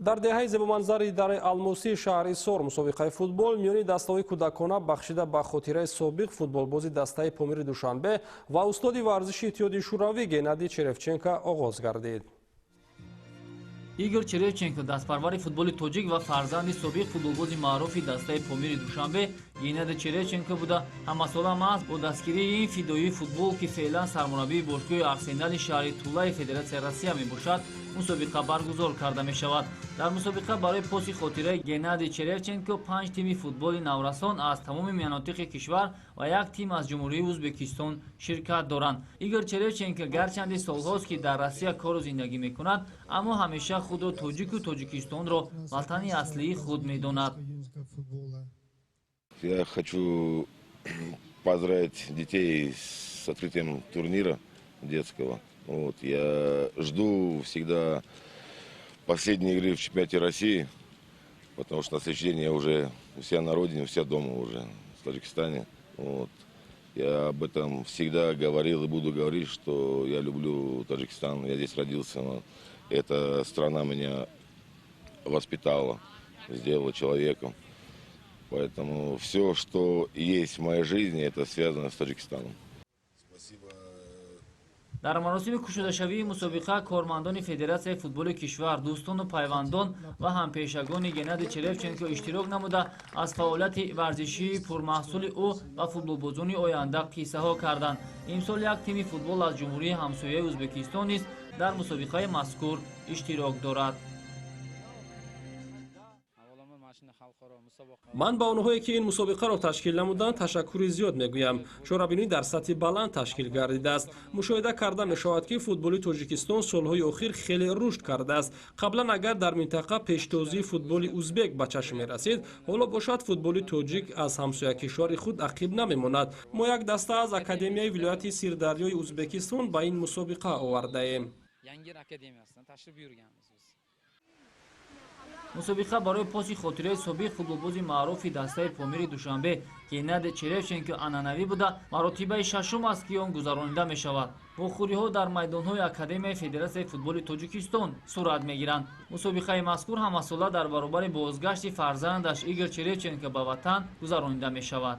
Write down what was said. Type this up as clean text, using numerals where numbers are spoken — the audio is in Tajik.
Дар деҳаи зебоманзари дараи Алмосии шаҳри Ҳисор мусобиқаи футбол миёни дастаҳои кӯдакона, бахшида ба хотираи собиқ футболбози дастаи Помири Душанбе ва устоди варзиши Иттиҳоди Шӯравӣ Геннадий Черевченко оғоз гардид. Игор Черевченко дастпарвари футболи тоҷик ва фарзанди собиқ футболбози маъруфи дастаи Помири Душанбе Геннадий Черевченко буда, ҳамасола маҳз бо дастгирии ин фидоии футбол, ки феълан сармураббии бошгоҳи Арсенали шаҳри Тулаи Федератсияи Россия мебошад, мусобиқа баргузор карда мешавад. Дар мусобиқа барои поси хотираи Геннадий Черевченко панҷ тими футболи наврасон аз тамоми манотиқи кишвар ва як тим аз Ҷумҳурии Ӯзбекистон ширкат доранд. Игор Черевченко гарчанде солҳост, ки дар Россия кору зиндагӣ мекунад, аммо ҳамеша худро тоҷику Тоҷикистонро ватани аслии худ медонад. Я хочу поздравить детей с открытием турнира детского. Вот, я жду всегда последней игры в чемпионате России, потому что на следующий день я уже у себя на родине, у себя дома уже, в Таджикистане. Вот. Я об этом всегда говорил и буду говорить, что я люблю Таджикистан, я здесь родился. Эта страна меня воспитала, сделала человеком. Поэтому все, что есть в моей жизни, это связано с Таджикистаном. Спасибо. Дар маросими кушодашавии мусобиқа кормандони Федератсияи футболи кишвар, дӯстону пайвандон ва ҳампешагони Геннадий Черевченко иштирок намуда, аз фаъолияти варзишии пурмаҳсули ӯ ва футболбозони оянда қиссаҳо карданд. Имсол як тими футбол аз ҷумҳурии ҳамсояи Ӯзбекистон низ дар мусобиқаи мазкур иштирок дорад. Ман ба онҳое, ки ин мусобиқаро ташкил намуданд, ташаккури зиёд мегӯям. Чорабинӣ дар сатҳи баланд ташкил гардидааст. Мушоҳида карда мешавад, ки футболи Тоҷикистон солҳои охир хеле рушд кардааст. Қаблан агар дар минтақа пештозии футболи узбек ба чашм мерасид, ҳоло бошад, футболи тоҷик аз ҳамсоя кишвари худ ақиб намемонад. Мо як даста аз академияи вилояти Сирдарёи Узбекистон ба ин мусобиқа овардаем. Tashrif buyurganmiz biz. Мусобиқа барои поси хотираи собиқ футболбози маъруфи дастаи Помири Душанбе Геннадий Черевченко анъанавӣ буда, маротибаи шашум аст, ки он гузаронида мешавад. Вохӯриҳо дар майдонҳои Академияи Федератсияи футболи Тоҷикистон сурат мегиранд. Мусобиқаи мазкур ҳамасола дар баробари бозгашти фарзандаш Игор Черевченко ба ватан гузаронида мешавад.